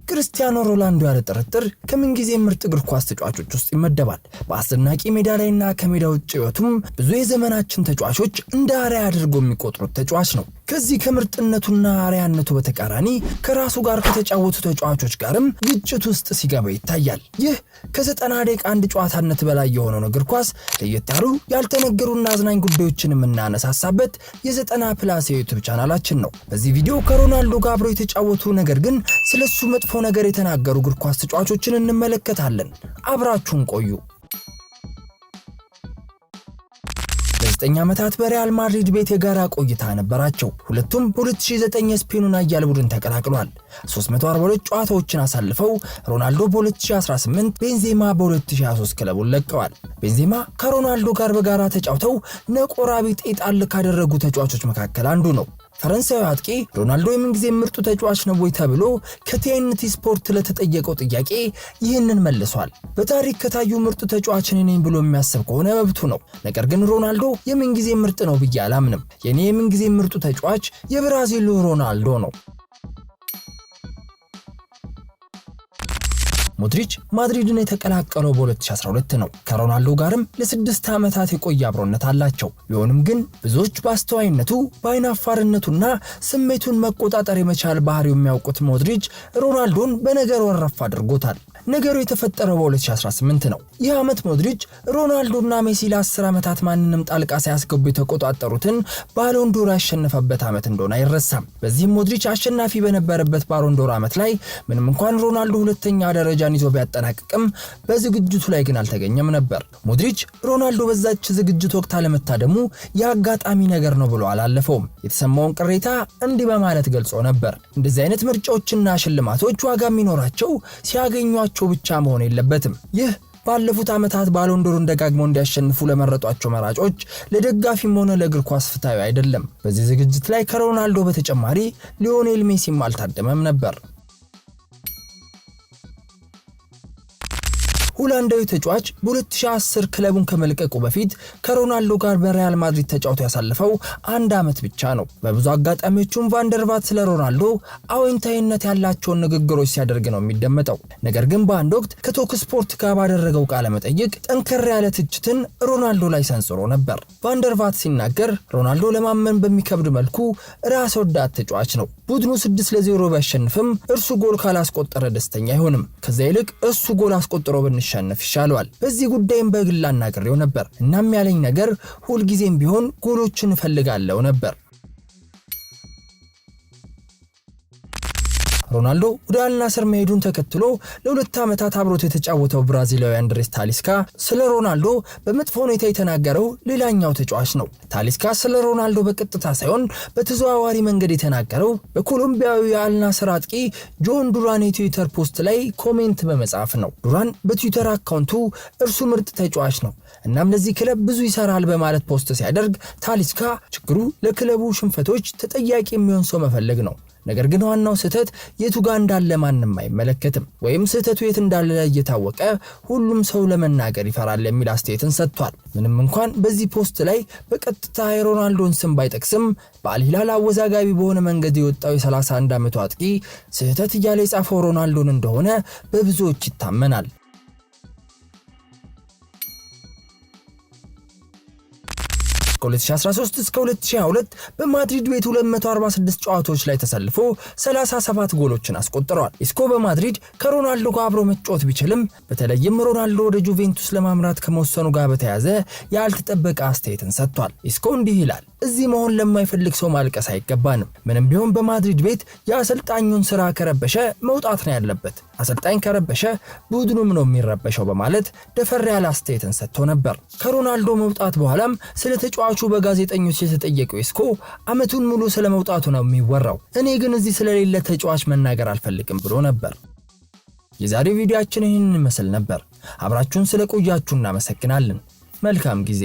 ክርስቲያኖ ሮናልዶ ያለ ጥርጥር ከምንጊዜም ምርጥ እግር ኳስ ተጫዋቾች ውስጥ ይመደባል። በአስደናቂ ሜዳ ላይና ከሜዳ ውጭ ሕይወቱም ብዙ የዘመናችን ተጫዋቾች እንደ አርአያ አድርገው የሚቆጥሩት ተጫዋች ነው። ከዚህ ከምርጥነቱና አርአያነቱ በተቃራኒ ከራሱ ጋር ከተጫወቱ ተጫዋቾች ጋርም ግጭት ውስጥ ሲገባ ይታያል። ይህ ከ90 ደቂቃ አንድ ጨዋታነት በላይ የሆነውን እግር ኳስ ለየት ያሉ ያልተነገሩና አዝናኝ ጉዳዮችን የምናነሳሳበት የ90 ፕላስ የዩቱብ ቻናላችን ነው። በዚህ ቪዲዮ ከሮናልዶ ጋር አብረው የተጫወቱ ነገር ግን ስለሱ መጥፎ ነገር የተናገሩ እግር ኳስ ተጫዋቾችን እንመለከታለን። አብራችሁን ቆዩ። ለ9 ዓመታት በሪያል ማድሪድ ቤት የጋራ ቆይታ ነበራቸው። ሁለቱም በ2009 የስፔኑን ኃያል ቡድን ተቀላቅሏል። 342 ጨዋታዎችን አሳልፈው ሮናልዶ በ2018፣ ቤንዜማ በ2023 ክለቡን ለቀዋል። ቤንዜማ ከሮናልዶ ጋር በጋራ ተጫውተው ነቆራ ቢጤ ጣል ካደረጉ ተጫዋቾች መካከል አንዱ ነው። ፈረንሳዊ አጥቂ ሮናልዶ የምንጊዜ ምርጡ ተጫዋች ነው ወይ ተብሎ ከቲኤንቲ ስፖርት ለተጠየቀው ጥያቄ ይህንን መልሷል። በታሪክ ከታዩ ምርጡ ተጫዋች እኔ ነኝ ብሎ የሚያስብ ከሆነ መብቱ ነው። ነገር ግን ሮናልዶ የምንጊዜ ምርጥ ነው ብዬ አላምንም። የኔ የምንጊዜ ምርጡ ተጫዋች የብራዚሉ ሮናልዶ ነው። ሞድሪች ማድሪድን የተቀላቀለው በ2012 ነው። ከሮናልዶ ጋርም ለ6 ዓመታት የቆየ አብሮነት አላቸው። ቢሆንም ግን ብዙዎች በአስተዋይነቱ፣ በአይናፋርነቱና ስሜቱን መቆጣጠር የመቻል ባህሪው የሚያውቁት ሞድሪች ሮናልዶን በነገር ወረፍ አድርጎታል። ነገሩ የተፈጠረው በ2018 ነው። ይህ ዓመት ሞድሪች ሮናልዶና ሜሲ ለ10 ዓመታት ማንንም ጣልቃ ሳያስገቡ የተቆጣጠሩትን ባሎንዶር ያሸነፈበት ዓመት እንደሆነ አይረሳም። በዚህም ሞድሪች አሸናፊ በነበረበት ባሎንዶር ዓመት ላይ ምንም እንኳን ሮናልዶ ሁለተኛ ደረጃን ይዞ ቢያጠናቅቅም በዝግጅቱ ላይ ግን አልተገኘም ነበር። ሞድሪች ሮናልዶ በዛች ዝግጅት ወቅት አለመታደሙ የአጋጣሚ ነገር ነው ብሎ አላለፈውም። የተሰማውን ቅሬታ እንዲህ በማለት ገልጾ ነበር። እንደዚህ አይነት ምርጫዎችና ሽልማቶች ዋጋ የሚኖራቸው ሲያገኟቸው ብቻ መሆን የለበትም። ይህ ባለፉት ዓመታት ባሎንዶርን ደጋግመው እንዲያሸንፉ ለመረጧቸው መራጮች፣ ለደጋፊም ሆነ ለእግር ኳስ ፍትሃዊ አይደለም። በዚህ ዝግጅት ላይ ከሮናልዶ በተጨማሪ ሊዮኔል ሜሲም አልታደመም ነበር። ሆላንዳዊ ተጫዋች በ2010 ክለቡን ከመልቀቁ በፊት ከሮናልዶ ጋር በሪያል ማድሪድ ተጫውቶ ያሳለፈው አንድ ዓመት ብቻ ነው። በብዙ አጋጣሚዎቹም ቫንደርቫት ስለ ሮናልዶ አዎንታዊነት ያላቸውን ንግግሮች ሲያደርግ ነው የሚደመጠው። ነገር ግን በአንድ ወቅት ከቶክ ስፖርት ጋር ባደረገው ቃለ መጠይቅ ጠንከር ያለ ትችትን ሮናልዶ ላይ ሰንዝሮ ነበር። ቫንደርቫት ሲናገር ሮናልዶ ለማመን በሚከብድ መልኩ ራስ ወዳድ ተጫዋች ነው። ቡድኑ 6-0 ቢያሸንፍም እርሱ ጎል ካላስቆጠረ ደስተኛ አይሆንም። ከዚያ ይልቅ እሱ ጎል አስቆጥሮ ብንሸነፍ ይሻለዋል። በዚህ ጉዳይም በግል አናግሬው ነበር። እናም ያለኝ ነገር ሁልጊዜም ቢሆን ጎሎችን እፈልጋለሁ ነበር። ሮናልዶ ወደ አልናስር መሄዱን ተከትሎ ለ2 ዓመታት አብሮት የተጫወተው ብራዚላዊ አንድሬስ ታሊስካ ስለ ሮናልዶ በመጥፎ ሁኔታ የተናገረው ሌላኛው ተጫዋች ነው። ታሊስካ ስለ ሮናልዶ በቀጥታ ሳይሆን በተዘዋዋሪ መንገድ የተናገረው በኮሎምቢያዊ የአልናስር አጥቂ ጆን ዱራን የትዊተር post ላይ comment በመጻፍ ነው። ዱራን በትዊተር አካውንቱ እርሱ ምርጥ ተጫዋች ነው፣ እናም ለዚህ ክለብ ብዙ ይሰራል በማለት post ሲያደርግ ታሊስካ ችግሩ ለክለቡ ሽንፈቶች ተጠያቂ የሚሆን ሰው መፈለግ ነው፣ ነገር ግን ዋናው ስህተት የቱ ጋር እንዳለ ማንም አይመለከትም፣ ወይም ስህተቱ የት እንዳለ እየታወቀ ሁሉም ሰው ለመናገር ይፈራል የሚል አስተያየትን ሰጥቷል። ምንም እንኳን በዚህ post ላይ በቀጥታ የሮናልዶን ስም ባይጠቅስም በአልሂላል አወዛጋቢ በሆነ መንገድ የወጣው የ31 ዓመቱ አጥቂ ስህተት እያለ የጻፈው ሮናልዶን እንደሆነ በብዙዎች ይታመናል። ከ2013 እስከ 2022 በማድሪድ ቤት 246 ጨዋታዎች ላይ ተሰልፎ 37 ጎሎችን አስቆጥረዋል። ኢስኮ በማድሪድ ከሮናልዶ ጋር አብሮ መጫወት ቢችልም በተለይም ሮናልዶ ወደ ጁቬንቱስ ለማምራት ከመወሰኑ ጋር በተያያዘ ያልተጠበቀ አስተያየትን ሰጥቷል። ኢስኮ እንዲህ ይላል። እዚህ መሆን ለማይፈልግ ሰው ማልቀስ አይገባንም። ምንም ቢሆን በማድሪድ ቤት የአሰልጣኙን ስራ ከረበሸ መውጣት ነው ያለበት። አሰልጣኝ ከረበሸ ቡድኑም ነው የሚረበሸው በማለት ደፈር ያለ አስተያየትን ሰጥቶ ነበር። ከሮናልዶ መውጣት በኋላም ስለ ተጫዋቹ በጋዜጠኞች የተጠየቀው ኢስኮ ዓመቱን ሙሉ ስለ መውጣቱ ነው የሚወራው፣ እኔ ግን እዚህ ስለሌለ ተጫዋች መናገር አልፈልግም ብሎ ነበር። የዛሬው ቪዲዮአችን ይህንን ይመስል ነበር። አብራችሁን ስለቆያችሁ እናመሰግናለን። መልካም ጊዜ።